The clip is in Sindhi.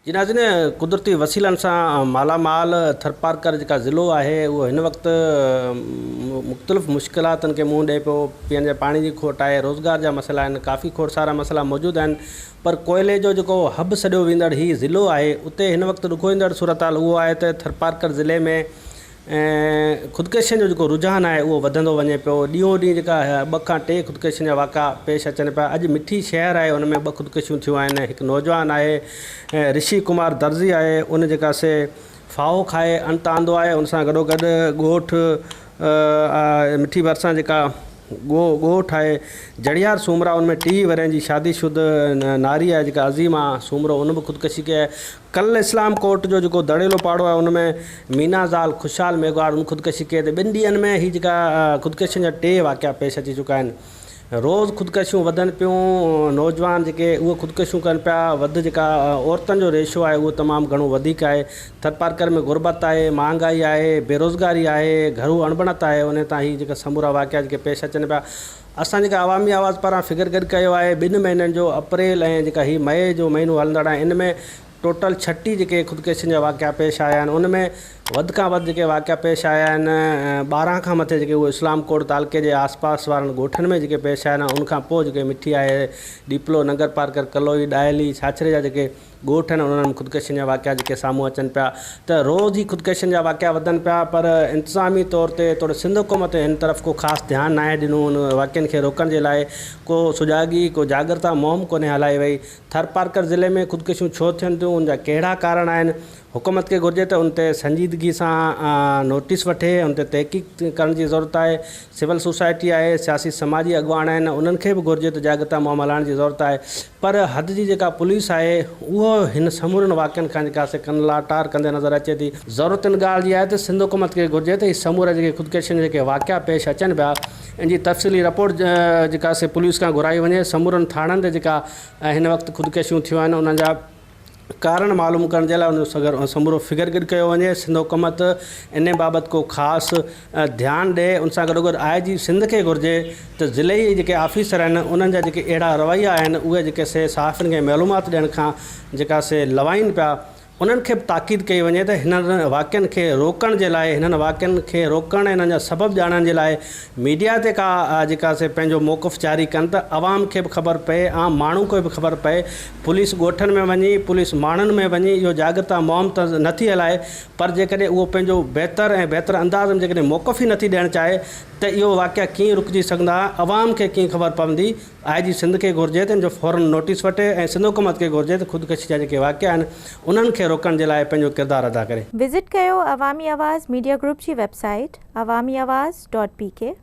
جي ناظرين قدرتي وسيلن سان مالا مال ٿرپارڪر جيڪا ضلعو آهي اهو هن وقت مختلف مشڪلاتن کي منهن ڏئي پيو پيئڻ جي پاڻي جي کوٽ آهي روزگار جا مسئلا آهن ڪافي کوڙ سارا مسئلا موجود آهن پر ڪوئلي جو جيڪو حب سڏيو ويندڙ هي ضلعو آهي اتي هن وقت ڏکوئيندڙ صورتحال اهو آهي ته ٿرپارڪر ضلعي ۾ ۽ خودڪشين جو جيڪو رجحان آهي اهو وڌندو وڃي پيو ڏينهون ڏينهن جيڪا ٻه کان ٽي خودڪشين جا واقعا پيش اچن پيا اڄ مٺي شهر آهي ان ۾ ٻه خودڪشيون ٿيون آهن هڪ نوجوان آهي رشي ڪمار درزي آهي ان جيڪا سي ڦاهو کائي انت آندو آهي ان سان گڏو گڏ ڳوٺ مٺي ڀرسان جيڪا ڳوٺ آهي جڙيار سومرا ان ۾ 30 ورهين جي شادي شد ناري آهي جيڪا عظيمه سومرو ان به خودڪشي ڪئي آهي ڪل اسلام ڪوٽ جو جيڪو دڙيلو پاڙو آهي ان ۾ مينا زال خوشحال ميگهواڙ ان خودڪشي ڪئي ته ٻن ڏينهن ۾ هي جيڪا خودڪشين جا ٽي واقعا پيش اچي چڪا آهن روز خودڪشيون وڌن پيون نوجوان جيڪي اهي خودڪشيون ڪن پيا وڌ جيڪا عورتن جو ريشو آهي اهو تمام گهڻو وڌيڪ آهي ٿرپارڪر ۾ غربت آهي مهانگائي آهي بيروزگاري آهي گهرو اڻبڻت آهي ان تان هي جيڪا سمورا واقعا جيڪي پيش اچن پيا اسان جيڪا عوامي آواز پاران فگر گڏ ڪيو آهي ٻن مهينن جو اپريل ۽ جيڪا هي مئي جو مهينو هلندڙ آهي ان ۾ ٽوٽل 36 جيڪي خودڪشين جا واقعا پيش آيا آهن ان ۾ وڌ کان وڌ جيڪي واقعا پيش آيا آهن 12 کان مٿي جيڪي اهي اسلام ڪوٽ تعلقي جي آس پاس وارن ڳوٺن ۾ جيڪي پيش آيا آهن ان کان پوء جيڪي مٺي آهي ڏيپلو ننگر پارڪر ڪلوئي ڏاهلي ڇاڇري جا جيڪي ڳوٺ آهن انهن ۾ خودڪشين جا واقعا جيڪي سامهون اچن پيا ته روز ئي خودڪشين جا واقعا وڌن پيا پر انتظامي طور تي توڙي سنڌ حڪومت هن طرف ڪو خاص ڌيان ناهي ڏنو ان واقعن کي روڪڻ جي لاء ڪو سجاڳي ڪو جاڳرتا مهم ڪونهي هلائي وئي ٿرپارڪر ضلعي ۾ خودڪشيون ڇو ٿين ٿيون ان جا ڪهڙا ڪارڻ آهن حڪومت کي گهرجي ته ان تي سنجيدگي سان نوٽيس وٺي ان تي تحقيق ڪرڻ جي ضرورت آهي، سول سوسائٽي آهي، سياسي سماجي اڳواڻ آهن انهن کي به گهرجي ته جاڳرتا مهم هلائڻ جي ضرورت آهي پر حد جي جيڪا پوليس آهي اهو هن سمورن واقعن کان جيڪا سي ڪن لاٽار ڪندي نظر اچي ٿي. ضرورت ان ڳالهه جي آهي ته سنڌ حڪومت کي گهرجي ته هي سمورا جيڪي خودڪشين جا جيڪي واقعا پيش اچن پيا ان جي تفصيلي رپورٽ جيڪا سي پوليس کان گهرائي وڃي سمورن ٿاڻن تي جيڪا هن وقت خودڪشيون ٿيون آهن انهن جا ڪارڻ معلوم ڪرڻ جي لاء ان جو سمورو فگر گڏ ڪيو وڃي، سنڌ حڪومت ان بابت ڪو خاص ڌيان ڏئي، ان سان گڏوگڏ آء جي سنڌ کي گهرجي ته ضلعي جيڪي آفيسر آهن انهن جا جيڪي اهڙا رويا آهن اهي جيڪي سي صحافين کي معلومات ڏيڻ کان جيڪا سي لوائين پيا انهن کي به تاڪيد ڪئي وڃي ته هنن واقعن کي روڪڻ جي لاء هنن واقعن کي روڪڻ ۽ انهن جا سبب ڄاڻڻ جي لاء ميڊيا تي ڪا جيڪا سي پنهنجو موقف جاري ڪن ته عوام کي به خبر پئي عام ماڻهو کي به خبر پئي پوليس ڳوٺن ۾ وڃي، پوليس ماڻهن ۾ وڃي اهو جاڳرتا مهم ته نه ٿي هلائي پر جيڪڏهن اهو پنهنجو بهتر ۽ بهتر انداز ۾ جيڪڏهن موقف ئي نه ٿي ڏيڻ چاهي ته اهو واقعا ڪيئن رڪجي سگهندا، عوام کي ڪيئن خبر پوندي، آء جي سنڌ کي گهرجي ته ان جو فورن نوٽيس وٺي ۽ سنڌ حڪومت کي گهرجي ته خودڪشي جا جيڪي واقعا آهن انهن کي روڪڻ جي لاء پنهنجو ڪردار ادا ڪري. وزٽ ڪيو عوامي آواز ميڊيا گروپ جي web site Awami Awaz dot P K.